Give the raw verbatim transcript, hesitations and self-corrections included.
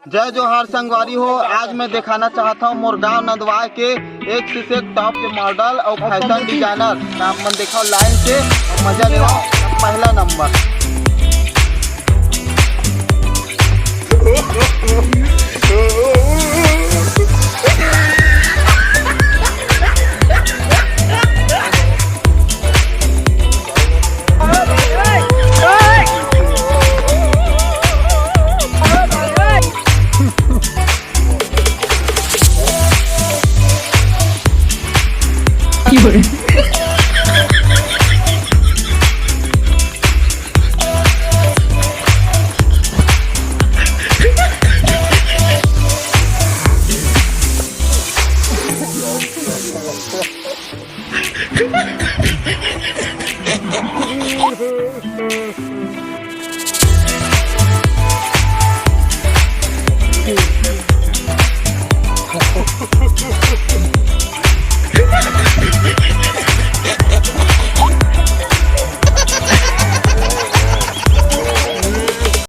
जय जोहार संगवारी हो, आज मैं दिखाना चाहत हूँ मोर गांव नंदवाय के एक से एक टॉप के मॉडल और फैशन डिजाइनर। आप मन देखो लाइन से और मजा लेवा। पहला नंबर।